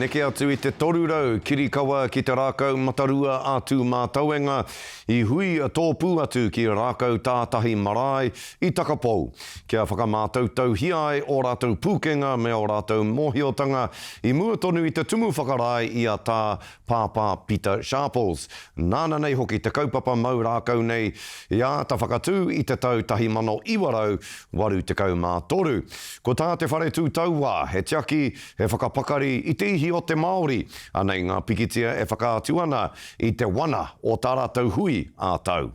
Neke atu i te 300 kirikawa ki te rākau matarua a Tūmātauenga i hui tōpū atu ki Rākau Tātahi Marae i Takapou kia whakamātautauhia ai ō rātou pūkenga me ō rātou mōhiotanga i mua tonu i te tumu whakarae i a Tā Pāpā Pita Sharples. Nāna nei hoki te kaupapa mau rākau nei i āta whakatū i te tau 1983. Ko tā Te Whare Tū Tauā he tiaki, he whakapakari i te ihi o te Māori. Anei ngā pikitia e whakaatu ana i te wana o tā rātou hui ā-tau.